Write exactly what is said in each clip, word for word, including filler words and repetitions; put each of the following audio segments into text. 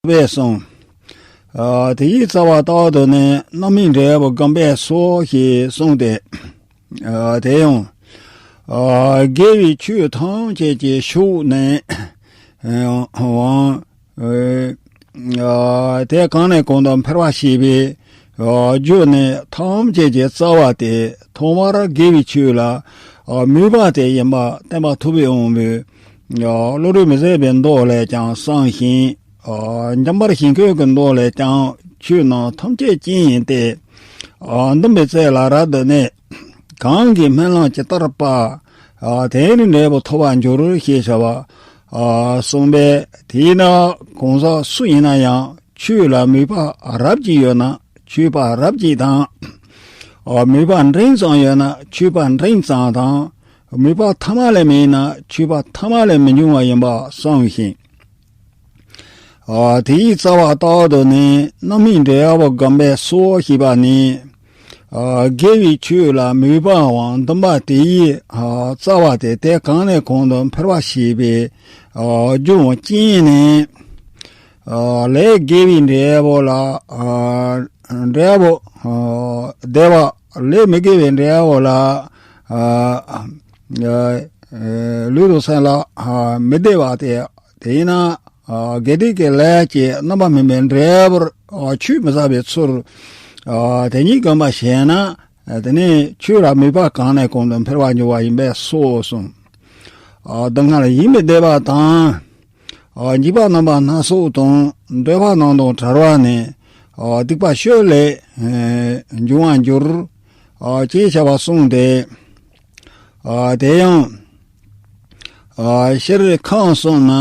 པས་གསུངས། ཨ་དེ་ཡི་རྩ་བ་ལྟར་དུ་ནི་རྣམ་སྨིན་འབྲས་བུ་བསྒོམ་པས་སོ་ཞེས་གསུངས་ཏེ། ཨ་དེ་ཡང་ཨ་དགེ་བའི་ཆོས་ཐམས་ཅད་ཀྱི་ཤུགས་ནི་ཨ་དབང་ཨ་དེ་གང་ནས་གང་དུ་འཕེལ་བར་བྱེད་པའི་ཨ་རྒྱུ་ནི་ཐམས་ཅད་ཀྱི་རྩ་བ་སྟེ་ཐོག་མར་དགེ་བའི་ཆོས་ལ་ཨ་མོས་པ་དེ་ཡིན་པ་བསྟན་པ་ཐུབ་པའི་དབང་པོས་ཨ་བློ་གྲོས་མི་ཟད་པའི་མདོ་ལས་ཀྱང་གསུངས་ཤིང་། ཨ་འཇམ་དཔལ་ཞིང་བཀོད་ཀྱི་མདོ་ལས་ཀྱང་ཆོས་རྣམས་ཐམས་ཅད་རྐྱེན་ཡིན་ཏེ། ཨ་འདུན་པའི་རྩེ་ལ་རབ་ཏུ་གནས། གང་གིས་སྨོན་ལམ་ཇི་ལྟར་བགྱི། ཨ་དེ་ནི་འབྲས་བུ་ཐོབ་པར་འགྱུར་ཞེས་བྱ་བ་ཨ་གསུངས་པས། དེས་ན་གང་ཟག་སུ་ཡིན་ན་ཡང་ཆོས་ལ་མོས་པ་རབ་ཀྱིས་ཡོད་ན་མཆོད་པ་རབ་ཀྱིས་དང་། ཨ་མོས་པ་འབྲིང་ཙམ་ཡོད་ན་མཆོད་པ་འབྲིང་ཙམ་དང་། མོས་པ་ཐ་མ་ལས་མེད་ན་མཆོད་པ་ཐ་མ་ལས་མི་འབྱུང་བ་ཡིན་པ་གསུངས་ཤིང་། ཨ་དེ་ཡི་རྩ་བ་ལྟར་དུ་ནི་རྣམ་སྨིན་འབྲས་བུ་བསྒོམ་པས་སོ་ཞེས་པ་ནི། ཨ་དགེ་བའི་ཆོས་ལ་མོས་པའམ་འདུན་པ་དེ་ཡི་ཨ་རྩ་བ་སྟེ་དེ་གང་ནས་གང་དུ་འཕེལ་བར་བྱེད་པའི་ཨ་རྒྱུ་རྐྱེན་ནི། ཨ་ལས་དགེ་བའི་འབྲས་བུ་ལ་ཨ་འབྲས་བུ་ཨ་བདེ་བ། ལས་མི་དགེ་བའི་འབྲས་བུ་ལ་ཨ་ཨ་ལུས་དང་སེམས་ལ་ཨ་མི་བདེ་བ་སྟེ། དེས་ན་ཨ་དགེ་སྡིག་གི་ལས་ཀྱི་རྣམ་པར་སྨིན་པའི་འབྲས་བུར་ཨ་ཆོས་མི་ཟ་བའི་ཚུལ་ཨ་དེ་ཉིད་བསྒོམ་པར་བྱས་ན། དེ་ནི་ཆོས་ལ་མོས་པ་གང་ནས་གང་དུ་འཕེལ་བར་འགྱུར་བ་ཡིན་པས་སོ་གསུངས། ཨ་སྡུག་བསྔལ་ཡིད་མི་བདེ་བ་དང་། ཨ་འཇིགས་པ་རྣམ་པ་སྣ་ཚོགས་དང་། འདོད་པ་རྣམས་དང་བྲལ་བ་ནི། ཨ་སྡིག་པ་ཤོས་ལས་ཨེ་འབྱུང་བར་འགྱུར། ཨ་ཅེས་བྱ་བ་གསུངས་ཏེ། ཨ་དེ་ཡང་ཨ་ཤེས་རིག་ཁམས་གསུམ་ན་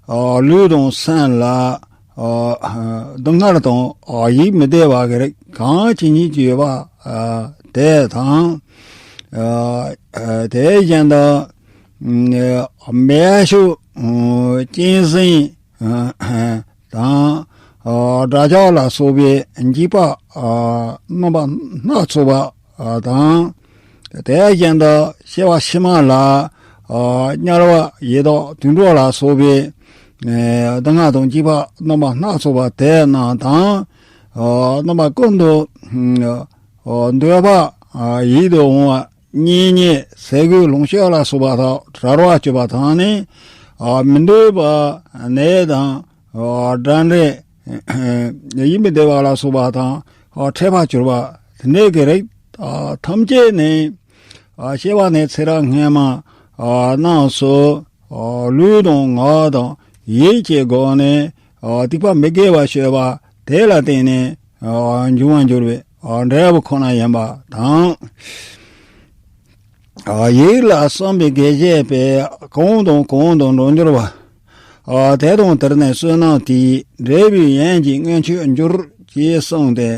ཨ་ལུས་དང་སེམས་ལ་ཨ་སྡུག་བསྔལ་དང་ཨ་ཡིད་མི་བདེ་བ་གི་རིགས་གང་ཇི་སྙེད་ཅིག་ཡོད་པ་ཨ་དེ་དང་། ཨ་ཨ་དེ་བཞིན་དུ་ཨ་མེ་ཤུགས་ཨ་གཅན་གཟན་ཨ་དང་། ཨ་དགྲ་ཇག་ལ་སོགས་པའི་འཇིགས་པ་ཨ་རྣམ་པ་སྣ་ཚོགས་པ་ཨ་དང་། དེ་བཞིན་དུ་སྐྱེ་བ་ཕྱི་མ་ལ་ཨ་དམྱལ་བ་ཡི་དྭགས་དུད་འགྲོ་ལ་སོགས་པའི་ཨ་སྡུག་བསྔལ་དང་འཇིགས་པ་རྣམ་པ་སྣ་ཚོགས་པ་དེ་རྣམས་དང་། ཨ་རྣམ་པ་ཀུན་ཏུ་ཨ་འདོད་པ་ཨ་ཡིད་དུ་འོང་བ་གཉེན་ཉེ་ཟས་གོས་ལོངས་སྤྱོད་ལ་སོགས་པ་དང་བྲལ་བར་གྱུར་པ་དང་ནི། ཨ་མི་འདོད་པ་ནད་དང་ཨ་དགྲ་འདྲེ་ཡིད་མི་བདེ་བ་ལ་སོགས་པ་དང་ཨ་འཕྲད་པར་གྱུར་པ་དེ་འདྲའི་གི་རིགས་ཨ་ཐམས་ཅད་ནི། ཨ་སྐྱེ་བ་ནས་ཚེ་རབས་སྔ་མ་ཨ་རྣམས་སུ་ཨ་ལུས་དང་ངག་དང་ཡིད་ཀྱི་སྒོ་ནས་ཨ་སྡིག་པ་མི་དགེ་བ་སྤྱོད་པ་དེ་ལ་བརྟེན་ནས་ཨ་འབྱུང་བར་འགྱུར་བའི་ཨ་འབྲས་བུ་ཁོ་ན་ཡིན་པ་དང་། ཨ་ཡིད་ལ་བསམ་པའི་དགེ་བྱས་པས་གང་དང་གང་དུ་འགྲོ་འགྱུར་བ། ཨ་དེ་དང་དེར་ནི་བསོད་ནམས་དེས་འབྲས་བུའི་ཡན་གྱི་མངོན་སྤྱོད་འགྱུར་ཅེས་གསུངས་ཏེ།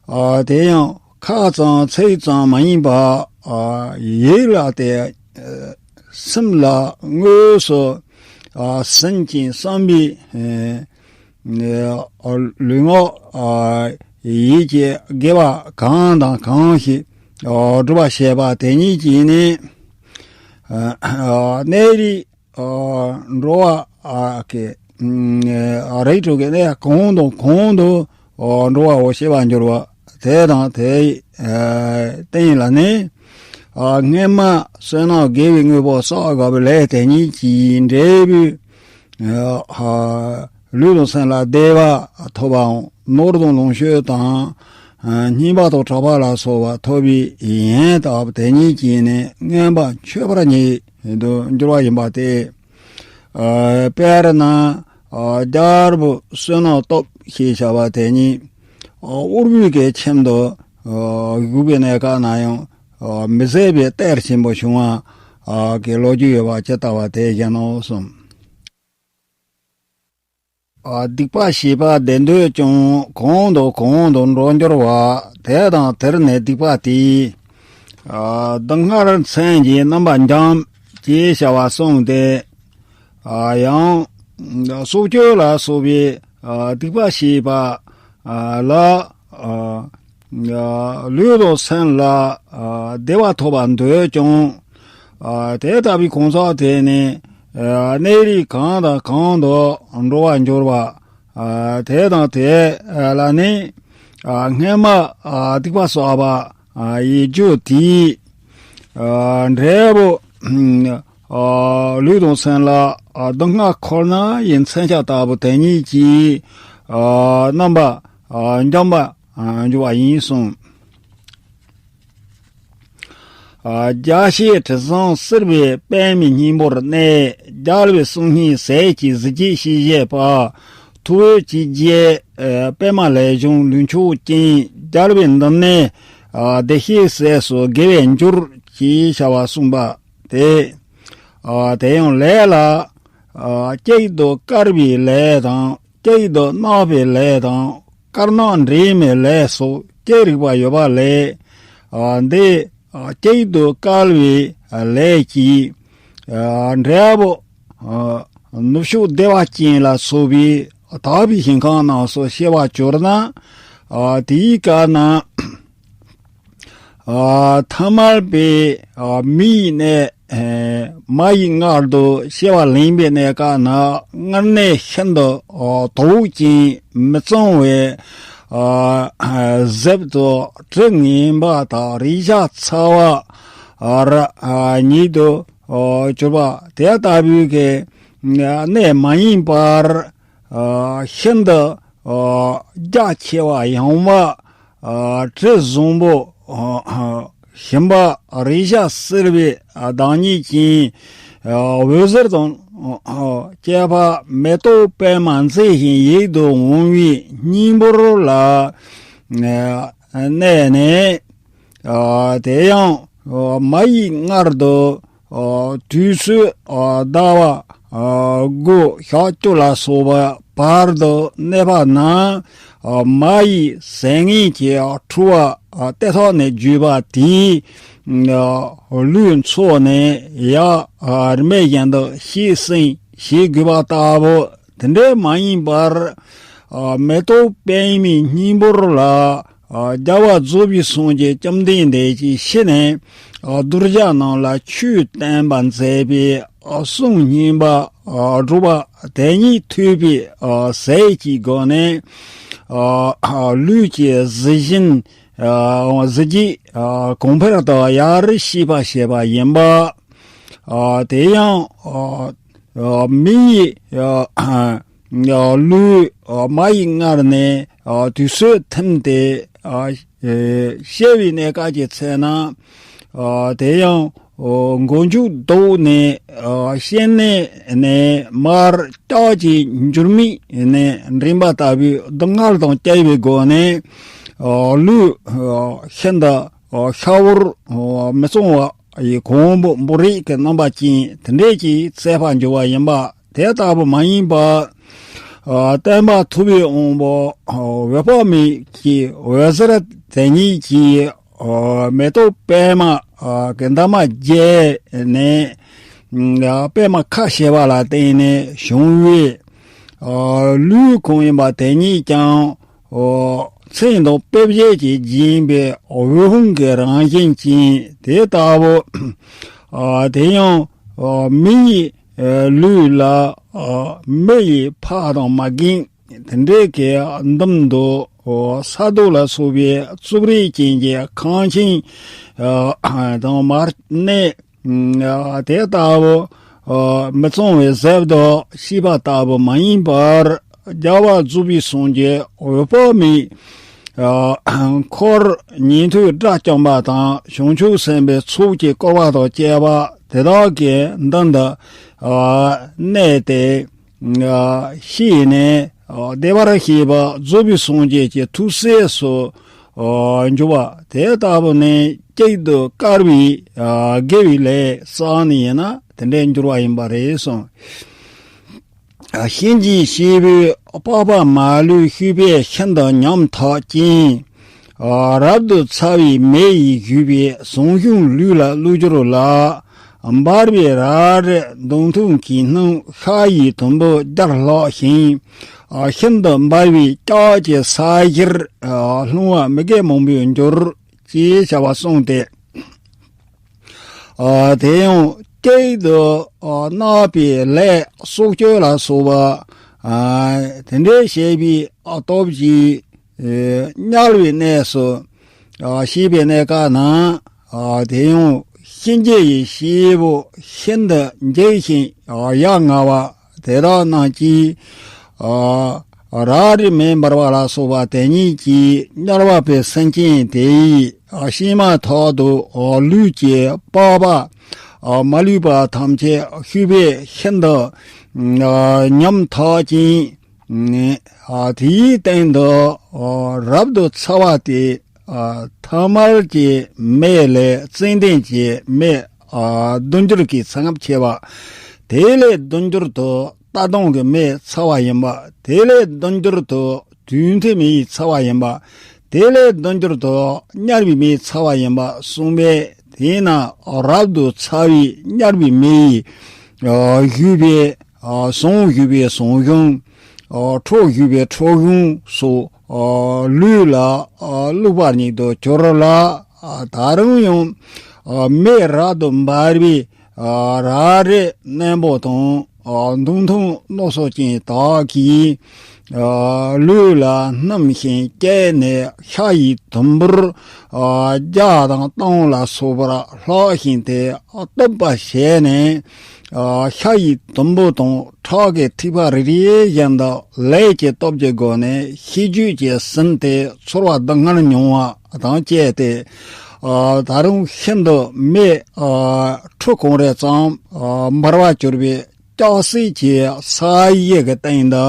ཨ་དེ་ཡང་ཁ་ཙམ་ཚིག་ཙམ་མ་ཡིན་པ་ཨ་ཡིད་ལ་དེ་ཨ་སེམས་ལ་དངོས་སུ་ཨ་ཟིན་ཅིང་བསམ་པའི་ཨ་ལུས་ངག་ཨ་ཡིད་ཀྱི་དགེ་བ་གང་དང་གང་ཞིག་ཨ་སྒྲུབ་པར་བྱེད་པ་དེ་ཉིད་ཀྱིས་ནི་ཨ་ཨ་གནས་རིས་ཨ་འགྲོ་བ་ཨ་ཀྱི་ཨ་རིགས་དྲུག་གི་གནས་གང་དང་གང་དུ་ཨ་འགྲོ་བའོ་སྐྱེ་བར་འགྱུར་བ་དེ་དང་དེའི་ཨ་སྟེང་ལ་ནི་ཨ་སྔོན་མ་བསོད་ནམས་དགེ་བའི་དངོས་པོ་བསགས་དགའ་བའི་ལས་དེ་ཉིད་ཀྱིས་འབྲས་བུ་ཨ་ལུས་དང་སེམས་ལ་བདེ་བ་ཐོབ་པའམ་ནོར་དང་ལོངས་སྤྱོད་དང་ཨ་སྙན་པ་དང་གྲགས་པ་ལ་སོགས་པ་ཐོབ་པའི་ཡན་ལག་དེ་ཉིད་ཀྱིས་ནི་མངོན་པར་མཆོད་པར་ཉིད་དུ་འགྱུར་བ་ཡིན་པ་སྟེ། ཨ་དཔེར་ན་ཨ་རྒྱལ་པོ་བསོད་ནམས་སྟོབས་ཞེས་བྱ་བ་དེ་ཉིད་ཨ་འུར་བའི་གི་ཁྱིམ་དུ་ཨ་བཞུགས་པའི་གནས་སྐབས་ན་ཡང་ཨ་མི་ཟད་པའི་གཏེར་ཆེན་པོ་བྱུང་བ་ཨ་གི་ལོ་རྒྱུས་ཡོད་པ་ཇི་ལྟ་བ་དེ་བཞིན་ནོ་གསུངས། ཨ་སྡིག་པ་བྱེད་པ་བདེ་འདོད་ཀྱང་གང་དང་གང་དུ་འགྲོ་འགྱུར་བ། དེ་དང་དེར་ནི་སྡིག་པ་དེས་ཨ་སྡུག་བསྔལ་མཚོན་གྱི་རྣམ་པར་འཇོམས་ཅེས་བྱ་བ་གསུངས་ཏེ། ཨ་ཡང་སྲོག་གཅོད་ལ་སོགས་པའི་ཨ་སྡིག་པ་བྱེད་པ་ཨ་ལ་ཨ་ལུས་དང་སེམས་ལ་ཨ་བདེ་བ་ཐོབ་པར་འདོད་ཀྱང་། ཨ་དེ་ལྟ་བུའི་གང་ཟག་དེ་ནི་ཨ་གནས་རིས་གང་དང་གང་དུ་འགྲོ་བར་འགྱུར་བ། དེ་དང་དེ་ལ་ནི་སྔས་མ་སྡིག་པ་བསགས་པ་ཡི་རྒྱུ་དེའི་འབྲས་བུ་ལུས་དང་སེམས་ལ་སྡུག་བསྔལ་འཁོར་ན་ཡི་མཚོན་ཆ་ལྟ་བུ་དེ་ཉིད་ཀྱིས་རྣམ་པ་འཇོམས་པར་འགྱུར་བ་ཡིན་གསུངས། རྒྱལ་སྲས་དྲི་བཟང་བསིལ་བའི་པདྨའི་སྙིང་པོར་གནས། རྒྱལ་བའི་གསུང་སྙན་ཟས་ཀྱི་གཟི་བརྗིད་ཞེས་བྱ་བ། ཐུབ་པའི་ལྕེ་བརྒྱད་པདྨ་ལས་བྱུང་ལུས་མཆོག་ཅན། རྒྱལ་བའི་མདུན་ནས་བདེ་གཤེགས་སྲས་སུ་དགེ་བར་འགྱུར། ཞེས་བྱ་བ་གསུངས་པ་སྟེ། དེ་ཡང་ལས་ལ་གཅིག་ཏུ་དཀར་བའི་ལས་དང་། གཅིག་ཏུ་གནག་པའི་ལས་དང་། དཀར་ནག་འདྲེས་མའི་ལས་སོགས་ཅི་རིགས་པ་ཡོད་པ་ལས། འདི་གཅིག་ཏུ་དཀར་བའི་ལས་ཀྱི་འབྲས་བུ་ནུབ་ཕྱོགས་བདེ་བ་ཅན་ལ་སོགས་པའི་དག་པའི་ཞིང་ཁམས་རྣམས་སུ་སྐྱེ་བར་གྱུར་ན། དེའི་སྐབས་ན། ཐ་མལ་པའི་མི་ཡི་གནས་མ་ཡི་མངལ་དུ་སྐྱེ་བ་ལེན་པའི་གནས་སྐབས་ན། མངལ་གནས་ཤིན་ཏུ་དོག་ཅིང་མི་གཙང་བའི་གཟེབ་ཏུ་དྲི་ངན་པ་དང་རེག་བྱ་ཚ་བ་ཉིད་དུ་གྱུར་པ་དེ་ལྟ་བུའི་གནས་མ་ཡིན་པར། ཤིན་ཏུ་རྒྱ་ཆེ་བ་ཡངས་པ། དྲི་བཟང་པོ་ཞིམ་པ་རེག་བྱ་བསིལ་བའི་བདག་ཉིད་ཅན། འོད་ཟེར་དང་བཅས་པ་མེ་ཏོག་པདྨ་མཛེས་ཤིང་ཡིད་དུ་འོང་བའི་སྙིང་པོ་ལ་གནས་ནས། དེ་ཡང་མ་ཡི་མངལ་དུ་དུས་ཚོད་ཟླ་བ་དགུ་ཞག་བཅུ་ལ་སོགས་པ་བར་དུ་གནས་པ་ན། མ་ཡི་ཟས་ངན་གྱི་འཁྲུ་བ་ལྟེ་ཐག་ནས་བརྒྱུད་པ་དེས་ལུས་འཚོ་ནས་ཡར་མི་གཞན་དུ་སྐྱེད་སྲིང་བྱེད་དགོས་པ་ལྟ་བུ། དེ་འདྲ་མ་ཡིན་པར། མེ་ཏོག་པདྨའི་སྙིང་པོ་ལ། རྒྱལ་བ་རྫོགས་པའི་སངས་རྒྱས་བཅོམ་ལྡན་འདས་ཀྱི་ཞལ་ནས། གདུལ་བྱ་རྣམས་ལ་ཆོས་བསྟན་པར་མཛད་པའི་གསུང་སྙན་པ་སྒྲུབ་པ་དེ་ཉིད་ཐོས་པའི་ཟས་ཀྱི་སྒོ་ནས། ལུས་ཀྱི་གཟི་བྱིན་གཟི་བརྗིད་གོང་འཕེལ་དུ་ཡར་ཤེས་པར་བྱེད་པ་ཡིན་པ། དེ་ཡང་། མི་ཡི་ལུས་མ་ཡི་མངལ་ནས་དུས་ཚོད་ཐིམ་སྟེ་སྐྱེ་བའི་གནས་སྐབས་ཀྱི་ཚེ་ན། དེ་ཡང་མགོ་མཇུག་ལྡོག་ནས་སྐྱེ་གནས་ནས་མར་ལྕགས་ཀྱི་འགྱུར་མིག་ནས་འདྲེན་པ་ལྟ་བུའི་སྡུག་བསྔལ་དང་བཅས་པའི་སྒོ་ནས་ལུས་ཤིན་ཏུ་ཤ་བོར་མི་གཙང་བ། ཡི་གོང་བུ་འབུ་རིགས་ཀྱི་རྣམ་པ་ཅན་དེ་འདྲས་ཀྱི་ཚེ་འཕགས་འགྱུར་བ་ཡིན་པ་དེ་ལྟ་བུ་མ་ཡིན་པ། སྟོན་པ་ཐུབ་པའི་དབང་པོ་འོད་དཔག་མེད་ཀྱི་འོད་ཟེར་དེ་ཉིད་ཀྱིས་མེ་ཏོག་པདྨ་གི་འདབ་མ་བརྒྱད་ནས་པདྨ་ཁ་ཕྱེ་བ་ལ་བརྟེན་ནས་བྱུང་བའི་ལུས་གང་ཡིན་པ་དེ་ཉིད་ཀྱང་། མཚན་དང་དཔེ་བྱད་ཀྱིས་བརྒྱན་པའི་འོད་ཧཱུྃ་གི་རང་བཞིན་ཅན་དེ་ལྟ་བུ། དེ་ཡང་མི་ཡི་ལུས་ལ་མི་ཡི་ཕག་དང་མ་རྒན་དེ་འདྲའི་གི་མདུན་དུ་ས་རྡོ་ལ་སོགས་པའི་རྩུབ་རིགས་ཅན་གྱི་ཁང་ཆེན་དང་མ་གནས། དེ་ལྟ་བུ་མི་གཙང་བའི་གཟེབ་ཏུ་སྐྱེས་པ་ལྟ་བུ་མ་ཡིན་པར། རྒྱལ་བ་རྫོགས་པའི་སངས་རྒྱས་འོད་དཔག་མེད་འཁོར་ཉན་ཐོས་དགྲ་བཅོམ་པ་དང་བྱང་ཆུབ་སེམས་དཔའི་ཚོགས་ཀྱིས་བསྐོར་བ་དང་བཅས་པ་དེ་དག་གི་མདུན་དུ་གནས་ཏེ། ཤེས་ནས་བདེ་བར་གཤེགས་པ་རྫོགས་པའི་སངས་རྒྱས་ཀྱི་ཐུགས་སྲས་སུ་འགྱུར་བ་དེ་ལྟ་བུ་ནི་གཅིག་ཏུ་དཀར་བའི་དགེ་བའི་ལས་བསགས་ནས་ཡིན་ན་དེ་འདྲའི་འགྱུར་བ་ཡིན་པ་རེད་གསུངས། གཤིན་རྗེའི་སྐྱེས་བུས་པགས་པ་མ་ལུས་བཤུས་པས་ཤིན་ཏུ་ཉམ་ཐག་ཅིང་། རབ་ཏུ་ཚ་བའི་མེ་ཡིས་བཞུས་པའི་ཟངས་གཞོང་ལུས་ལ་བླུགས་གྱུར་ལ། འབར་བའི་རལ་གྲི་མདུང་ཐུང་གིས་སྣང་། ཤ་ཡི་དུམ་བུ་བརྒྱར་ལྷག་ཅིང་། ཤིན་ཏུ་འབར་བའི་ལྕགས་ཀྱི་ས་གཞིར། ལྷུང་བ་མི་དགེ་མང་པོས་འགྱུར། ཅེས་བྱ་བ་གསུངས་ཏེ། དེ་ཡང་གཅིག་ཏུ་གནག་པའི་ལས་སྲོག་གཅོད་ལ་སོགས་པ། ཨ་དེ་འདྲའི་བྱས་པའི་ཨ་སྟོབས་ཀྱིས་ཨེ་དམྱལ་བའི་གནས་སུ་ཨ་སྐྱེས་པའི་གནས་སྐབས་ན་ཨ་དེ་ཡང་གཤིན་རྗེ་ཡི་སྐྱེས་བུ་ཤིན་ཏུ་འཇིགས་ཤིང་ཨ་ཡ་ང་བ་དེ་དག་རྣམས་ཀྱིས་ཨ་ར་རི་མེ་འབར་བ་ལ་སོགས་པ་དེ་ཉིད་ཀྱིས་དམྱལ་བ་པའི་སེམས་ཅན་དེ་ཡི་ཨ་གཤིན་མ་ཐག་ཏུ་ཨ་ལུས་ཀྱི་པགས་པ་ཨ་མ་ལུས་པ་ཐམས་ཅད་ཤུགས་པས་ཤིན་ཏུ་ཨ་ཉམ་ཐག་ཅིང་། ཨ་དེའི་སྟེང་དུ་ཨ་རབ་ཏུ་ཚ་བ་དེ་ཨ་ཐ་མལ་གྱི་མེ་ལས་ཙན་དན་གྱི་མེ་ཨ་བདུན་འགྱུར་གྱི་ཚ་ངབ་ཆེ་བ། དེ་ལས་བདུན་འགྱུར་དུ་རྟ་གདོང་གི་མེ་ཚ་བ་ཡིན་པ། དེ་ལས་བདུན་འགྱུར་དུ་དུས་མཐའི་མེ་ཡི་ཚ་བ་ཡིན་པ། དེ་ལས་བདུན་འགྱུར་དུ་དམྱལ་བའི་མེ་ཚ་བ་ཡིན་པ་གསུངས་པས། དེས་ན་རབ་ཏུ་ཚ་བའི་དམྱལ་བའི་མེ་ཡིས་ཨ་བཞུས་པའི་ཨ་ཟངས་བཞུས་པའི་ཟངས་གཞོང་། ཨ་ཁྲག་བཞུས་པའི་ཁྲག་གཞོང་སོགས་ཨ་ལུས་ལ་ཨ་བླུགས་པ་ཉིད་དུ་གྱུར་ལ། ཨ་ད་རུང་ཡང་ཨ་མེ་རབ་ཏུ་འབར་བའི་ཨ་ར་རི་རྣོན་པོ་དང་ཨ་མདུང་ཐུང་རྣོ་སོ་ཅན་དག་གིས་ཨ་ལུས་ལ་སྣུམ་ཞིང་བསྐྱེད་ནས་ཤ་ཡི་དུམ་བུར་ཨ་རྒྱ་དང་སྟོང་ལ་སོགས་པར་ལྷག་ཞིང་དེ་གཏུབ་པ་བྱས་ནས། ཨ་ཤ་ཡི་དུམ་བུ་དང་ཁྲག་གི་ཐིགས་པ་རེ་རེ་བཞིན་དུ་ལས་ཀྱི་སྟོབས་ཀྱི་སྒོ་ནས་ཤིས་བརྗོད་ཀྱིས་ཟིན་ཏེ་ཚོར་བ་སྡུག་བསྔལ་མྱོང་བ་དང་བཅས་ཏེ། ཨ་ད་རུང་ཤིན་ཏུ་མེ་ཨ་ཁྲུ་གང་རེ་ཙམ་ཨ་འབར་བར་གྱུར་པའི་ལྕགས་སྲེག་གི་ས་གཞི་གི་སྟེང་དུ་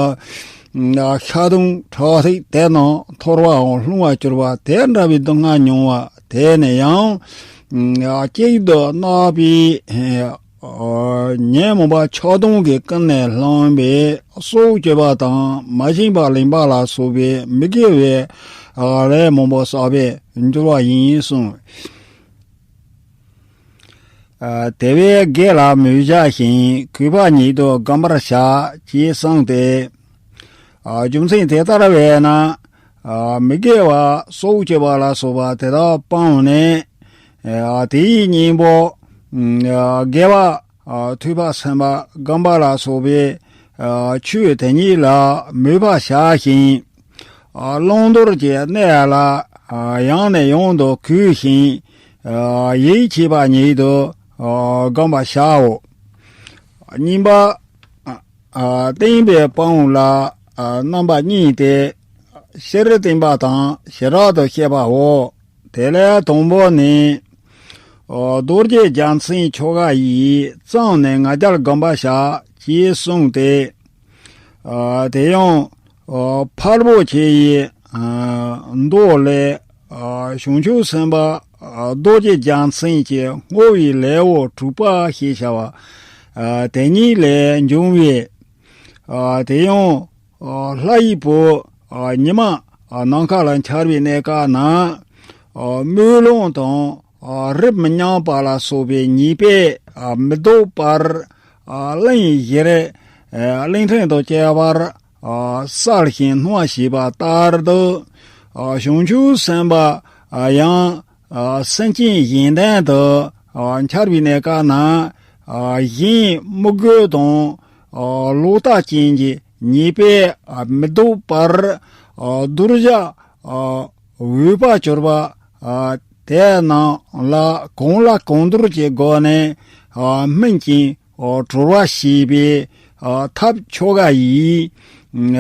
ཨ་ཤ་དང་ཁྲག་ཐིགས་དེ་རྣམས་འཐོར་བའམ་ལྷུང་བར་གྱུར་པ་དེ་འདྲ་བའི་སྡུག་བསྔལ་མྱོང་བ་དེ་ནི་ཡང་ཨ་གཅིག་ཏུ་བརྣགས་པའི་ཨ་ཉོན་མོངས་པ་ཆགས་སྡང་གིས་ཀུན་ནས་བསླངས་པའི་སྲོག་གཅོད་པ་དང་མ་བྱིན་པ་ལེན་པ་ལ་སོགས་པའི་མི་དགེ་བའི་ཨ་ལས་མང་པོ་བསགས་པས་འགྱུར་བ་ཡིན་གསུངས། ཨ་དེ་བས་དགེ་ལ་མོས་བྱ་ཞིང་གུས་པ་ཉིད་དུ་བསྒོམ་པར་བྱ་ཞེས་གསུངས་ཏེ། ཨ་རྒྱུ་མཚན་དེ་ལྟར་བས་ན་ཨ་མི་དགེ་བ་སྲོག་གཅོད་པ་ལ་སོགས་པ་དེ་དག་སྤངས་ནས། ཨ་དེའི་སྙིང་པོ་ཨ་དགེ་བ་ཨ་ཐོས་པ་སེམས་པ་སྒོམ་པ་ལ་སོགས་པའི་ཨ་ཆོས་དེ་ཉིད་ལ་མོས་པ་བྱ་ཞིང་། ཨ་བླང་དོར་གྱི་གནས་ལ་ཨ་ཡང་ནས་ཡང་དུ་གུས་ཤིང་ཨ་ཡིད་ཆེས་པ་ཉིད་དུ་ཨ་སྒོམ་པར་བྱའོ། གཉིས་པ། ཨ་བསྟན་པའི་དཔང་ལ་ཨ་རྣམ་པ་གཉིས་ཏེ། སྤྱིར་བསྟན་པ་དང་བྱེ་བྲག་ཏུ་བཤད་པའོ། དེ་ལས་དང་པོ་ནི། ཨ་རྡོ་རྗེ་རྒྱལ་མཚན་ཁྱོ་ག་ཡིས་བརྩམས་ནས་ང་རྒྱལ་བསྒོམ་པར་བྱ་ཞེས་གསུངས་ཏེ། ཨ་དེ་ཡང་ཨ་ཕར་པོ་ཆེ་ཡི་ཨ་མདོ་ལས། ཨ་བྱང་ཆུབ་སེམས་དཔའ་ཨ་རྡོ་རྗེ་རྒྱལ་མཚན་གྱི་བསྔོ་བའི་ལེའུ་དྲུག་པ་ཞེས་བྱ་བ་ཨ་དེ་ཉིད་ལས་འབྱུང་བའི་ཨ་དེ་ཡང་ཨ་ལྷ་ཡི་བུ་ཨ་ཉི་མ་ཨ་ནམ་མཁའ་ལ་འཆར་བའི་གནས་སྐབས་ན། ཨ་སྨོན་ལམ་དང་ཨ་རིགས་མི་མཉམ་པ་ལ་སོགས་པའི་ཉེས་པས་ཨ་མི་ལྡོག་པར། ཨ་གླིང་བཞིར་ཨ་གླིང་ཕྲན་དུ་སྐྱེ་བར་ཨ་གསལ་ཞིང་སྣང་བ་བྱེད་པ་ལྟར་དུ། ཨ་བྱང་ཆུབ་སེམས་དཔའ་ཨ་ཡང་ཨ་སེམས་ཅན་གཞན་དོན་དུ་ཨ་འཆར་བའི་གནས་སྐབས་ན། ཨ་གཞན་དམུ་རྒོད་དང་ཨ་ལོག་ལྟ་ཅན་གྱི་ཉེས་པས་ཨ་མི་ལྡོག་པར། ཨ་གདུལ་བྱ་ཨ་འོད་དཔག་གྱུར་པ་ཨ་དེ་རྣམས་ལ་གང་ལ་གང་འདུལ་གྱི་སྒོ་ནས་ཨ་སྨིན་ཅིང་ཨ་གྲོལ་བར་བྱེད་པའི་ཨ་ཐབས་ཁྱོ་ག་ཡིས་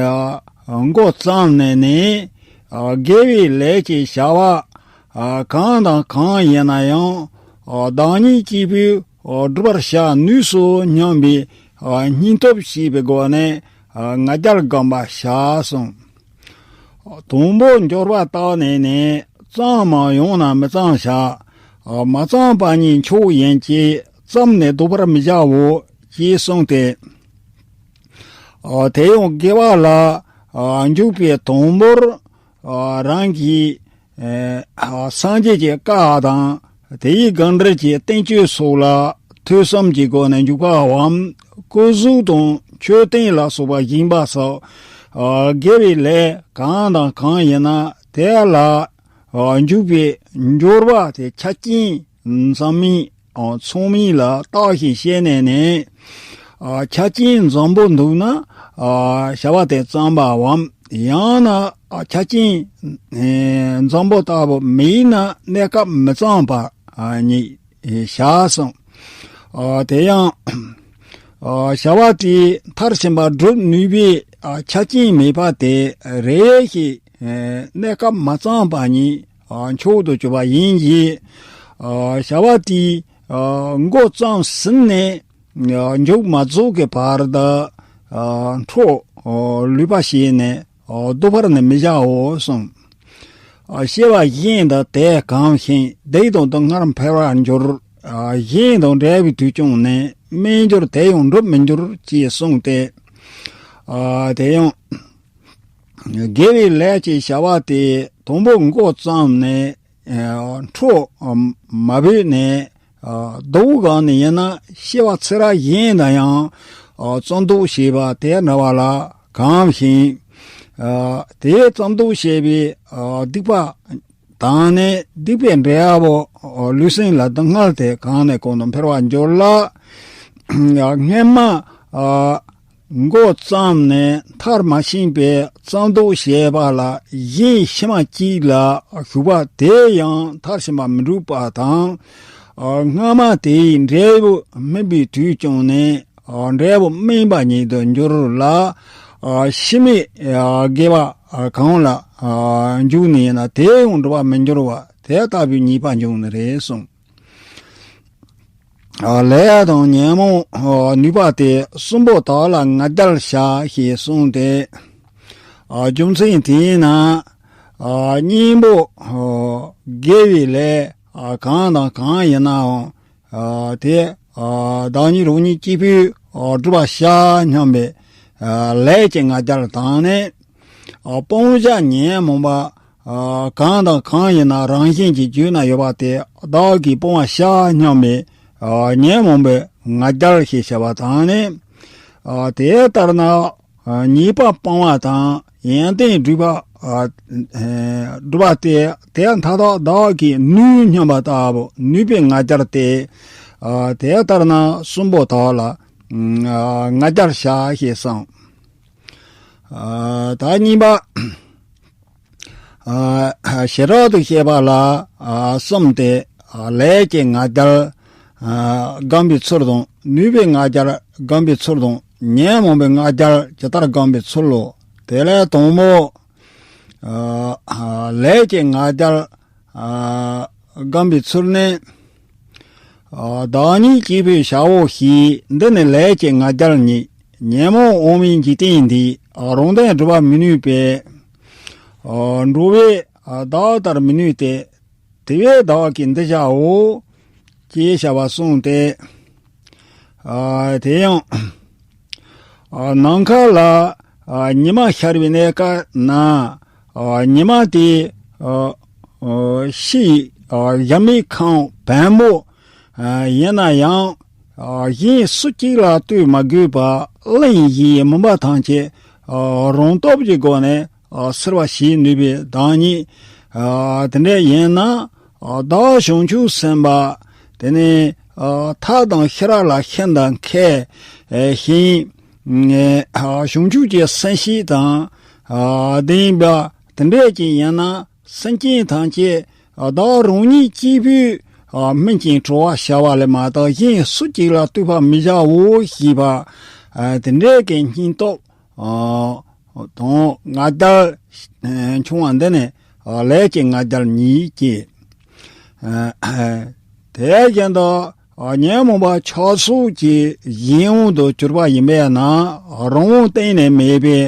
ཨ་འགོ་བརྩམས་ནས་ནི། ཨ་དགེ་བའི་ལས་ཀྱི་བྱ་བ་ཨ་གང་དང་གང་ཡིན་ན་ཡང་ཨ་བདག་ཉིད་གཅིག་པུས་ཨ་སྒྲུབ་པར་བྱ་ནུས་སོ་སྙམ་པའི་ཨ་སྙིང་སྟོབས་བསྐྱེད་པའི་སྒོ་ནས་ཨ་ང་རྒྱལ་བསྒོམ་པར་བྱ་གསུངས། དང་པོ་འབྱོར་པ་བཏགས་ནས་ནི། བརྩམས་མ་ཡང་ན་མི་བརྩམས་བྱ། མ་བརྩམས་པ་ཉིད་མཆོག་ཡིན་གྱི། བརྩམས་ནས་ལྡོག་པར་མི་བྱའོ། ཞེས་གསུངས་ཏེ། དེ་ཡང་དགེ་བ་ལ་འཇུག་པའི་དང་པོར། རང་གིས་སངས་རྒྱས་ཀྱི་བཀའ་དང་དེའི་དགག་འགྲེལ་གྱི་བསྟན་བཅོས་སོགས་ལ་ཐོས་བསམ་གྱི་སྒོ་ནས་འཇུག་པའམ། སྐུ་གཟུགས་དང་མཆོད་རྟེན་ལ་སོགས་པ་བཞེངས་པ་སོགས་དགེ་བའི་ལས་གང་དང་གང་ཡིན་ན་དེ་ལ་འཇུག་པའི་འབྱོར་པ་དེ་ཆ་རྐྱེན་ཚང་མིན་ཚང་མིན་ལ་བརྟགས་ཤིང་དཔྱད་ནས་ནི། ཆ་རྐྱེན་འཛོམས་པོ་འདུག་ན། བྱ་བ་དེ་བརྩམས་པའམ། ཡང་ན། ཆ་རྐྱེན་འཛོམས་པོ་ལྟ་བུ་མེད་ན་གནས་སྐབས་མི་བརྩམས་པ་ཉིད་བྱ་གསུངས། དེ་ཡང་། བྱ་བ་དེ་མཐར་ཕྱིན་པ་སྒྲུབ་ནུས་པའི་ཆ་རྐྱེན་མེད་པ་དེ་རེ་ཞིག་གནས་སྐབས་མ་བརྩམས་པ་ཉིད་མཆོག་ཏུ་གྱུར་པ་ཡིན་གྱི། བྱ་བ་དེའི་འགོ་བརྩམས་ཟིན་ནས་མཇུག་མ་རྫོགས་ཀྱི་བར་དུ་འཕྲོ་ལུས་པ་བྱས་ནས་ལྡོག་པར་ནི་མི་བྱའོ་གསུངས། སྐྱེ་བ་གཞན་དུ་དེ་གང་ཞིག་བདག་དང་དུ་སྔར་འཕེལ་བར་འགྱུར། གཞན་དང་འབྲེལ་བའི་དུས་ཀྱང་ནི་མི་འགྱུར་དེ་ཡང་འགྲུབ་མི་འགྱུར་ཅེས་གསུངས་ཏེ། དེ་ཡང་དགེ་བའི་ལས་ཀྱི་བྱ་བ་དེ་དང་པོ་འགོ་བརྩམས་ནས་འཕྲོ་མ་བུད་ནས་ལྡོག་གང་ནས་ཡིན་ན་སྐྱེ་བ་ཚེ་རབས་གཞན་དུ་ཡང་བརྩམས་ལྡོག་བྱས་པ་དེ་འདྲ་བ་ལ་གང་ཞིག་དེའི་བརྩམས་ལྡོག་བྱས་པའི་སྡིག་པ་དང་ནི་སྡིག་པའི་འབྲས་བུ་ལུས་སེམས་ལ་སྡུག་བསྔལ་དེ་གང་ནས་གང་དུ་འཕེལ་བར་འགྱུར་ལ། སྔོན་མ་འགོ་བརྩམས་ནས་མཐར་མ་ཕྱིན་པའི་བརྩམས་ལྡོག་བྱས་པ་ལ་གཞན་ཕྱི་མ་གཅིག་ལ་ཞུགས་པ་དེ་ཡང་མཐར་ཕྱིན་པ་མི་འགྲུབ་པ་དང་། སྔ་མ་དེའི་འབྲས་བུ་སྨིན་པའི་དུས་ཀྱང་ནི་འབྲས་བུ་སྨིན་པ་ཉིད་དུ་འགྱུར་ལ། ཕྱི་མའི་དགེ་བ་གང་ལ་འཇུག་ནས་ཡིན་ན་དེ་ཡང་འགྲུབ་པ་མི་འགྱུར་བ་དེ་ལྟ་བུའི་ཉེས་པ་འབྱུང་ནི་རེད་གསུངས། ལས་དང་ཉོན་མོངས་ནུས་པ་དེ་གསུམ་པོ་དག་ལ་ང་རྒྱལ་བྱ་ཞེས་གསུངས་ཏེ། རྒྱུ་མཚན་དེས་ན། གཉེན་པོ་དགེ་བའི་ལས་གང་དང་གང་ཡིན་ནའང་དེ་བདག་ཉིད་རང་ཉིད་གཅིག་པུས་སྒྲུབ་པར་བྱ་སྙམ་པའི་ལས་ཀྱི་ང་རྒྱལ་དང་ནི། སྤང་བྱ་ཉོན་མོངས་པ་གང་དང་གང་ཡིན་ན་རང་བཞིན་གྱིས་རྒྱུད་ན་ཡོད་པ་དེ་བདག་གིས་སྤང་བར་བྱ་སྙམ་པའི་ཉོན་མོངས་པའི་ང་རྒྱལ་ཞེས་བྱ་བ་དང་ནི། དེ་ལྟར་ན་ཉེས་པ་སྤང་བ་དང་ཡོན་ཏན་སྒྲུབ་པ་སྒྲུབ་པ་སྟེ་དེ་མཐའ་དག་བདག་གིས་ནུས་སྙམ་པ་ལྟ་བུ་ནུས་པའི་ང་རྒྱལ་ཏེ། དེ་ལྟར་ན་གསུམ་པོ་དག་ལ་ང་རྒྱལ་བྱ་ཞེས་གསུངས། ད་གཉིས་པ། ཞེ་དྲག་ཏུ་བཤད་པ་ལ་གསུམ་སྟེ། ལས་ཀྱི་ང་རྒྱལ་བསྒོམ་པའི་ཚུལ་དང་ནུས་པའི་ང་རྒྱལ་བསྒོམ་པའི་ཚུལ་དང་ཉོན་མོངས་པའི་ང་རྒྱལ་ཇི་ལྟར་བསྒོམ་པའི་ཚུལ་ལོ། དེ་ལས་དང་པོ། ལས་ཀྱི་ང་རྒྱལ་བསྒོམ་པའི་ཚུལ་ནི། བདག་ཉིད་གཅིག་པུའི་བྱའོ་ཞེས་འདི་ནི་ལས་ཀྱི་ང་རྒྱལ་ཉིད། ཉོན་མོངས་དབང་མོའི་འཇིག་རྟེན་འདིས་རང་དོན་སྒྲུབ་པར་མི་ནུས་པས། འགྲོ་བས་བདག་ལྟར་མི་ནུས་ཏེ། དེ་བས་བདག་གིས་འདི་བྱའོ། ཅེས་བྱ་བ་གསུངས་ཏེ། དེ་ཡང་། ནམ་མཁའ་ལ་ཉི་མ་ཤར་བའི་གནས་སྐབས་ན། ཉི་མ་དེ་ཕྱིའི་གཟའ་མིག་ཁང་བན་མོ་ཡིན་ན་ཡང་། གཞན་སུ་གཅིག་ལ་ལྟོས་མ་དགོས་པར་གླིང་བཞིའི་མུན་པ་ཐམས་ཅད་རང་སྟོབས་ཀྱི་སྒོ་ནས་སེལ་བར་བྱེད་ནུས་པའི་བདག་ཉིད་དེ་འདྲ་ཡིན་ན། བདག་བྱང་ཆུབ་སེམས་དཔའ་དེ་ནི་ཐབས་དང་ཤེས་རབ་ལ་ཤིན་ཏུ་མཁས་ཤིང་། བྱང་ཆུབ་ཀྱི་སེམས་བསྐྱེད་དང་ལྡན་པ་དེ་འདྲ་ཅིག་ཡིན་ན། སེམས་ཅན་ཐམས་ཅད་བདག་རང་ཉིད་གཅིག་པུས་སྨིན་ཅིང་གྲོལ་བར་བྱ་བ་ལས་མ་གཏོགས་གཞན་སུ་གཅིག་ལ་ལྟོས་པར་མི་བྱའོ་ཞེས་པ། དེ་འདྲའི་གི་སྙིང་སྟོབས་དང་ང་རྒྱལ་ཆུང་བ་འདི་ནི་ལས་ཀྱི་ང་རྒྱལ་ཉིད་ཀྱི། དེ་བཞིན་དུ་ཉོན་མོངས་པ་ཆགས་སོགས་ཀྱི་གཞན་དབང་དུ་གྱུར་པ་ཡིན་པས་ན་རང་དབང་གཏན་ནས་མེད་པའི་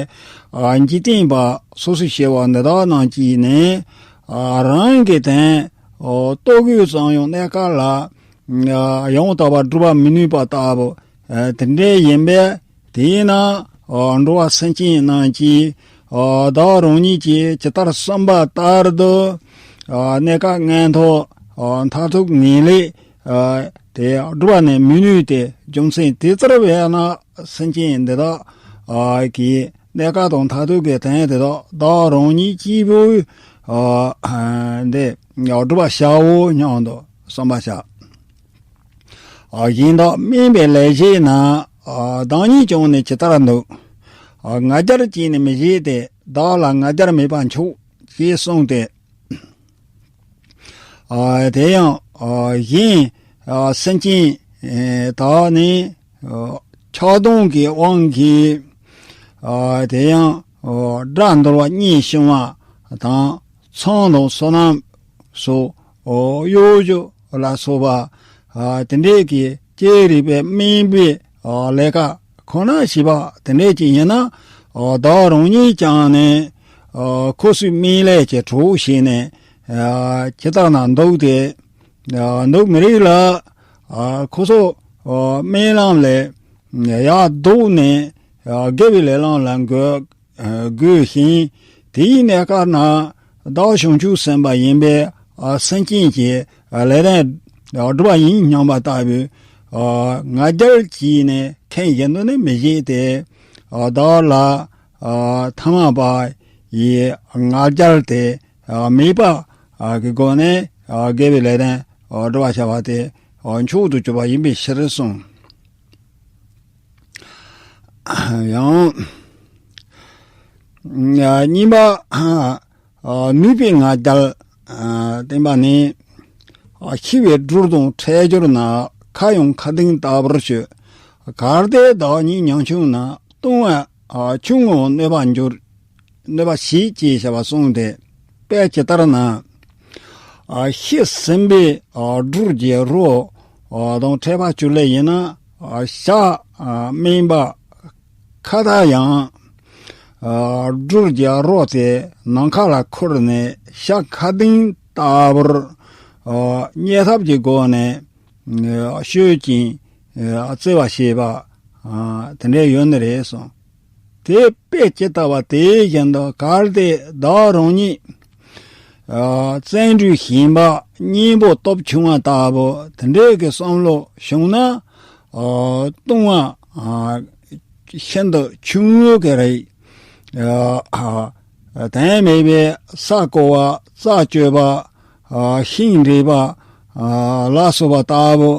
འཇིག་རྟེན་པ་སོ་སོའི་སྐྱེ་བོ་འདི་དག་རྣམས་ཀྱིས་ནི་རང་གི་དོན་རྟོགས་དགོས་ཙམ་ཡང་གནས་སྐབས་ལ་ཡང་དག་པར་སྒྲུབ་པར་མི་ནུས་པ་ལྟ་བུ་དེ་འདྲ་ཡིན་པས། དེས་ན་འགྲོ་བ་སེམས་ཅན་རྣམས་ཀྱིས་བདག་རང་ཉིད་ཀྱིས་ཇི་ལྟར་གསུངས་པ་ལྟར་དུ་གནས་སྐབས་མངོན་མཐོ་མཐར་ཐུག་ངེས་ལེགས་དེ་སྒྲུབ་པ་ནི་མི་ནུས་ཏེ། རྒྱུ་མཚན་དེ་ལྟར་བས་ན་སེམས་ཅན་འདི་དག་གིས་གནས་སྐབས་དང་མཐར་ཐུག་གི་དོན་དེ་དག་བདག་རང་ཉིད་གཅིག་པུས་འདི་སྒྲུབ་པར་བྱའོ་སྙམ་དུ་བསམ་པར་བྱ། གཞན་དག་དམན་པའི་ལས་བྱེད་ན་ བདག་ཉིད་ཀྱང་ནི་ཇི་ལྟར་འདུག་ང་རྒྱལ་གྱིས་ནི་མི་བཞེད་དེ། བདག་ལ་ང་རྒྱལ་མེད་པར་འཆོག་ཅེས་གསུངས་ཏེ། དེ་ཡང་གཞན་སེམས་ཅན་དག་ནི་ཆགས་སྡང་གི་དབང་གིས། དེ་ཡང་དགྲ་འདུལ་བ་གཉིས་བྱུང་བ་དང་། ཚངས་དང་བསོད་ནམས་སོགས་གཡོ་སྒྱུ་ལ་སོགས་པ་དེ་འདྲའི་གི་ཅི་རིགས་པའི་དམན་པའི་ལས་ཀ་ཁོ་ན་བྱས་པ་དེ་འདྲའི་ཅིག་ཡིན་ན། བདག་རང་ཉིད་ཀྱང་ནི་ཁོ་ཚོའི་དམན་ལས་ཀྱི་གྲོགས་བྱས་ནས་ཇི་ལྟར་ན་འདུག་སྟེ། འདུག་མི་རིགས་ལ། ཁོ་ཚོ་དམན་ལམ་ལས་ཡར་ལྡོག་ནས་དགེ་བའི་ལས་ལམ་ལ་འགོད་དགོས་ཤིང་། དེའི་གནས་སྐབས་ན་བདག་བྱང་ཆུབ་སེམས་དཔའ་ཡིན་པས་སེམས་ཅན་གྱི་ལས་དོན་སྒྲུབ་པ་ཡིན་སྙམ་པ་ལྟ་བུའི་ང་རྒྱལ་གྱིས་ནི་ཁེངས་བཞིན་དུ་ནི་མི་བཞེད་དེ། བདག་ལ་ཐ་མལ་པ་ཡི་ང་རྒྱལ་དེ་མེད་པ་གི་སྒོ་ནས་དགེ་བའི་ལས་དོན་སྒྲུབ་པར་བྱ་བ་དེ་མཆོག་ཏུ་གྱུར་པ་ཡིན་པའི་ཕྱིར་གསུངས། ཡང་གཉིས་པ། ནུས་པའི་ང་རྒྱལ་བསྟན་པ་ནི། ཤི་བའི་སྦྲུལ་དང་འཕྲད་གྱུར་ན། ཁ་ཡང་ཁ་གདེངས་ལྟ་བུར་ཤོད། གལ་ཏེ་བདག་ཉིད་ཉམ་ཆུང་ན། ལྟུང་བ་ཆུང་ངུའང་གནོད་པར་འགྱུར། གནོད་པ་བྱེད་ཅེས་བྱ་བ་གསུངས་ཏེ། དཔེ་ཇི་ལྟར་ན། ཤི་ཟིན་པའི་སྦྲུལ་གྱི་རོ་དང་འཕྲད་པར་གྱུར་ལེ་ཡིན་ན། ཤ་སྨིན་པ་ཁ་ད་ཡང་སྦྲུལ་གྱི་རོ་དེ་ནམ་མཁའ་ལ་འཁོར་ནས་ཤ་ཁ་གདེངས་ལྟ་བུར་རྙེད་ཐབས་ཀྱི་སྒོ་ནས་ཤོད་ཅིང་བརྩེ་བ་བྱེད་པ་དེ་འདྲ་ཡོད་ནི་རེད་གསུངས། དེ་དཔེ་ཇི་ལྟ་བ་དེ་བཞིན་དུ། གལ་ཏེ་བདག་རང་ཉིད་བརྩོན་འགྲུས་ཞན་པ་གཉེན་པོ་སྟོབས་ཆུང་བ་ལྟ་བུ་དེ་འདྲའི་གི་བསམ་བློ་བྱུང་ན། ལྟུང་བ་ཤིན་ཏུ་ཆུང་ངུ་གི་རིགས། དོན་མེད་པའི་ས་རྐོ་བ། རྩྭ་གཅོད་པ། ཤིང་འདྲུད་པ་ལ་སོགས་པ་ལྟ་བུ་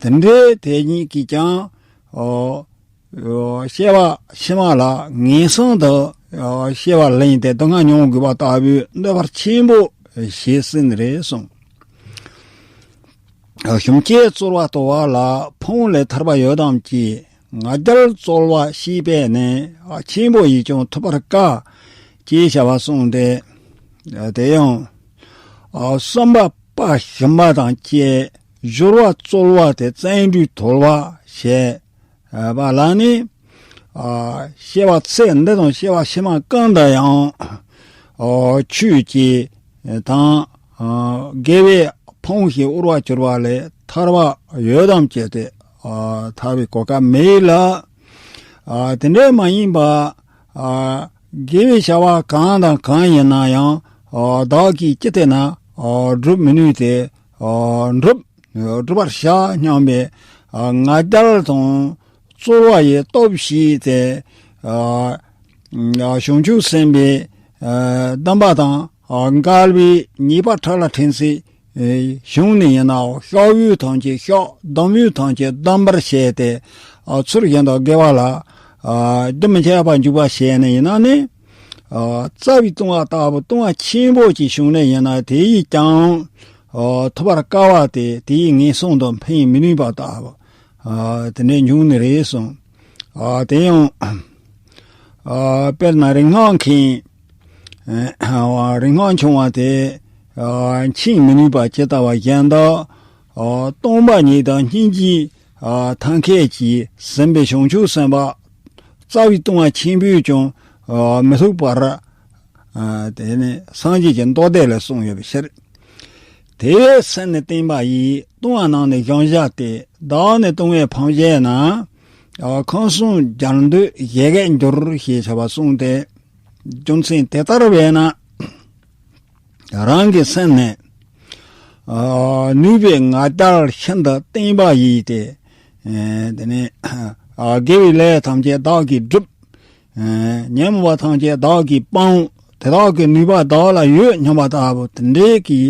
དེ་འདྲའི་དེ་ཉིད་ཀྱིས་ཀྱང་སྐྱེ་བ་ཕྱི་མ་ལ་ངན་སོང་དུ་སྐྱེ་བ་ལེན་ཏེ་སྡུག་བསྔལ་མྱོང་དགོས་པ་ལྟ་བུའི་གནོད་པ་ཆེན་པོ་བྱེད་སྲིད་ནི་རེད་གསུངས། གཞོམ་བྱེད་རྩོལ་བ་དོར་བ་ལ། ཕུང་ལས་ཐར་པ་ཡོད་དམ་ཅི། ང་རྒྱལ་རྩོལ་བ་ཤེས་པས་ནི། ཆེན་པོ་ཡིས་ཀྱང་ཐུབ་པར་དཀའ། ཅེས་བྱ་བ་གསུངས་ཏེ། དེ་ཡང་བསམ་པ་སྤ་ཞུམ་པ་དང་བཅས་སྦྱོར་བ་རྩོལ་བ་སྟེ་བརྩོན་འགྲུས་དོར་བ་ཞེས་པ་ལ་ནི། སྐྱེ་བ་ཚེ་འདི་དང་སྐྱེ་བ་ཕྱི་མ་གང་དུ་ཡང་ཆོས་ཀྱི་དང་དགེ་བའི་ཕུང་ཞིང་དབུལ་བར་གྱུར་པ་ལས་ཐར་བ་ཡོད་དམ་ཅི་སྟེ། ཐར་བའི་གོ་སྐབས་མེད་ལ། དེ་འདྲའི་མ་ཡིན་པ། དགེ་བའི་བྱ་བ་གང་དང་གང་ཡིན་ན་ཡང་བདག་གིས་ཅི་བལྟས་ན་སྒྲུབ་མི་ནུས་ཏེ། སྒྲུབ་སྒྲུབ་པར་བྱ་སྙམ་པའི་ང་རྒྱལ་དང་རྩོལ་བ་ཡི་སྟོབས་བྱས་ཏེ། བྱང་ཆུབ་སེམས་དཔའི་སྡོམ་པ་དང་འགལ་བའི་ཉེས་པ་ཕྲ་ལ་ཕྲན་ཚེགས་བྱུང་ནས་ཡིན་ནའང་བཤགས་པའི་ཐམས་ཅད་བཤགས། སྡོམ་པའི་ཐམས་ཅད་སྡོམ་པར་བྱས་ཏེ། ཚུལ་བཞིན་དུ་དགེ་བ་ལ་རྒྱུན་མི་ཆད་པར་འཇུག་པ་བྱས་ནས་ཡིན་ན་ནི། རྩ་བའི་ལྟུང་བ་ལྟ་བུ་ལྟུང་བ་ཆེན་པོ་ཅིག་བྱུང་ནས་ཡིན་ན་དེ་ཡིས་ཀྱང་ཐུབ་པར་དཀའ་བ་སྟེ། དེ་ཡིས་ངན་སོང་དུ་འཕེན་མི་ནུས་པ་ལྟ་བུ་དེ་འདྲའི་འབྱུང་ནི་རེད་གསུངས། དེ་ཡང་དཔེར་ན་རིག་སྔགས་མཁན། རིག་སྔགས་འཆང་བ་དེ་འཆིང་མི་ནུས་པ་ཇི་ལྟ་བ་བཞིན་དུ། སྟོང་པ་ཉིད་དང་སྙིང་རྗེ་ཐབས་མཁས་ཀྱིས་ཟིན་པའི་བྱང་ཆུབ་སེམས་དཔའ་རྩ་བའི་ལྟུང་བ་ཆེན་པོས་ཀྱང་མི་ཐུབ་པར། དེ་ནི་སངས་རྒྱས་ཀྱི་མདོ་སྡེ་ལས་གསུངས་ཡོད་པའི་ཕྱིར། དེ་བས་སེམས་ནི་བརྟན་པ་ཡིས། ལྟུང་བ་རྣམས་ནི་བྱང་བྱ་སྟེ། བདག་ནི་ལྟུང་བའི་ཕམ་བྱས་ན། ཁམས་གསུམ་རྒྱལ་འདོད་བཞད་གད་འགྱུར། ཞེས་བྱ་བ་གསུངས་ཏེ། རྒྱུ་མཚན་དེ་ལྟར་བས་ན། རང་གི་སེམས་ནི་ནུས་པའི་ང་རྒྱལ་ཤིན་ཏུ་བརྟན་པ་ཡིས་ཏེ། དེ་ནི་དགེ་བའི་ལས་ཐམས་ཅད་བདག་གིས་སྒྲུབ། ཉོན་མོངས་པ་ཐམས་ཅད་བདག་གིས་སྤང་། དེ་དག་གི་ནུས་པ་བདག་ལ་ཡོད་སྙམ་པ་ལྟ་བུ་དེ་འདྲའི་གི་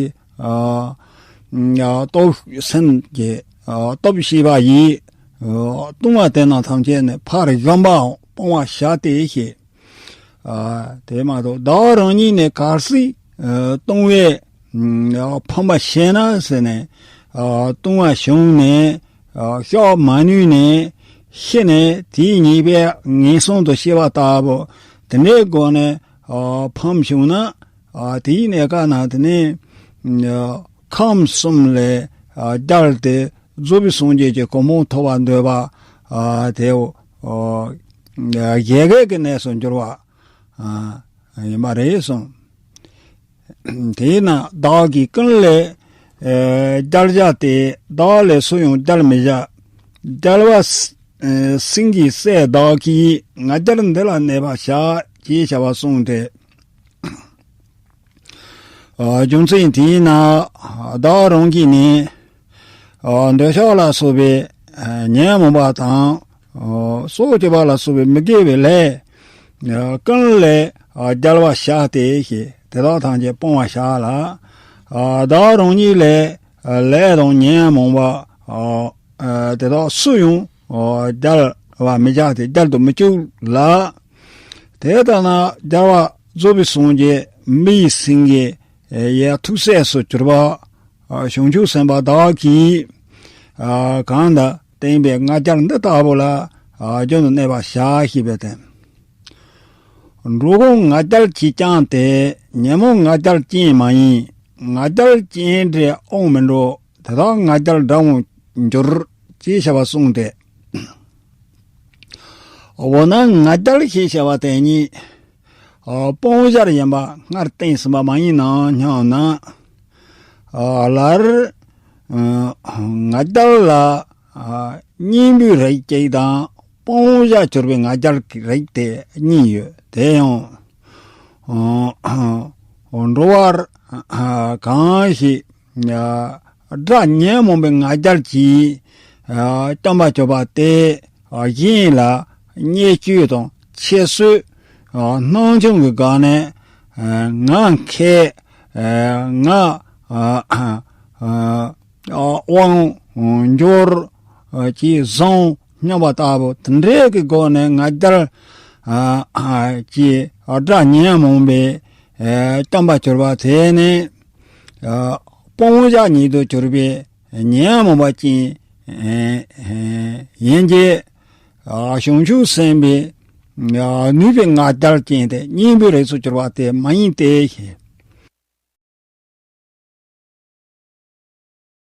སྟོབས་སེམས་ཀྱི་སྟོབས་ཤེས་པ་ཡིས། ལྟུང་བ་དེ་རྣམས་ཐམས་ཅད་ནི་ཕར་གཞོམ་པའམ་སྤོང་བར་བྱ་སྟེ་ཞེས། ཨ། དེ་མ་གཏོགས་བདག་རང་ཉིད་ནི་གལ་སྲིད་ལྟུང་བའི་ཕམ་པ་བྱས་ན་ཟེར་ནས། ལྟུང་བ་བྱུང་ནས་སྐྱོབ་མ་ནུས་ནས་ཤི་ནས་དེའི་ཉེས་པས་ངན་སོང་དུ་སྐྱེ་བ་ལྟ་བུ། དེ་འདྲའི་སྒོ་ནས་ཕམ་བྱུང་ན། དེའི་གནས་སྐབས་ན་དེ་ནི་ཁམས་གསུམ་ལས་བརྒྱལ་ཏེ་རྫོགས་པའི་སངས་རྒྱས་ཀྱི་གོ་འཕང་ཐོབ་པར་འདོད་པ་དེ་བཞད་གད་ཀྱི་གནས་སུ་འགྱུར་བ་ཡིན་པ་རེད་གསུངས། དེས་ན་བདག་གིས་ཀུན་ལས་བརྒྱལ་བྱ་སྟེ། བདག་ལས་སུ་ཡང་བརྒྱལ་མི་བྱ། རྒྱལ་བ་སེང་གེའི་སྲས་བདག་གིས། ང་རྒྱལ་འདི་ལ་གནས་པར་བྱ། ཅེས་བྱ་བ་གསུངས་ཏེ། རྒྱུ་མཚན་དེས་ན་བདག་རང་གིས་ནི་འདོད་ཆགས་ལ་སོགས་པའི་ཉོན་མོངས་པ་དང་། སྲོག་གཅོད་པ་ལ་སོགས་པའི་མི་དགེ་བའི་ལས་ཀུན་ལས་བརྒྱལ་བར་བྱ་སྟེ་ཞེས། དེ་དག་ཐམས་ཅད་སྤོང་བར་བྱ་ལ། བདག་རང་ཉིད་ལས་ལས་དང་ཉོན་མོངས་པ་དེ་དག་སུ་ཡང་བརྒྱལ་བར་མི་བྱ་སྟེ་བརྒྱལ་དུ་མི་བཅུག་ལ། དེ་ལྟ་ན་རྒྱལ་བ་རྫོགས་པའི་སངས་རྒྱས་མི་ཡི་སེང་གེ་ཡི་ཐུགས་སྲས་སུ་གྱུར་པ་བྱང་ཆུབ་སེམས་དཔའ་བདག་གིས་གང་དང་བསྟན་པའི་ང་རྒྱལ་འདི་ལྟ་བུ་ལ་རྒྱུན་དུ་གནས་པར་བྱ་ཞེས་པའི་དོན། འགྲོ་ཀུན་ང་རྒྱལ་གྱིས་བསྐྱངས་ཏེ། ཉོན་མོངས་ང་རྒྱལ་ཅན་མ་ཡིན། ང་རྒྱལ་ཅན་འདྲའི་དབང་མི་འགྲོ། དེ་དག་ང་རྒྱལ་དགྲ་བོར་འགྱུར། ཅེས་བྱ་བ་གསུངས་ཏེ། འོ་ན་ང་རྒྱལ་ཞེས་བྱ་བ་དེ་ཉིད་སྤོང་བྱར་ཡིན་པ་སྔར་བསྟན་ཟིན་པ་མ་ཡིན་ནམ་སྙམ་ན། སླར་ང་རྒྱལ་ལ་གཉེན་པོའི་རིགས་གཅིག་དང་སྤོང་བྱར་གྱུར་པའི་ང་རྒྱལ་གྱི་རིགས་དེ་གཉིས་ཡོད། དེ་ཡང་འགྲོ་བ་གང་ཞིག་དགྲ་ཉོན་མོངས་པའི་ང་རྒྱལ་གྱིས་བསྐྱངས་པར་གྱུར་པ་དེ་གཞན་ལ་བརྙས་བཅོས་དང་ཁྱད་གསོད་སྣང་ཆུང་གི་སྒོ་ནས་ང་མཁས། ང་དབང་འབྱོར། ཅེས་བཟང་སྙམ་པ་ལྟ་བུ་དེ་འདྲའི་གི་སྒོ་ནས་ང་རྒྱལ་གྱིས་དགྲ་ཉོན་མོངས་པའི་བསྐྱངས་པར་གྱུར་པ་དེ་ནི། སྤོང་བྱ་ཉིད་དུ་གྱུར་པའི་ཉོན་མོངས་པ་ཅན་ཡིན་གྱི། བྱང་ཆུབ་སེམས་དཔའི་ནུས་པའི་ང་རྒྱལ་ཅན་དེ་གཉེན་པོའི་རིགས་སུ་གྱུར་པ་དེ་མ་ཡིན་ཏེ།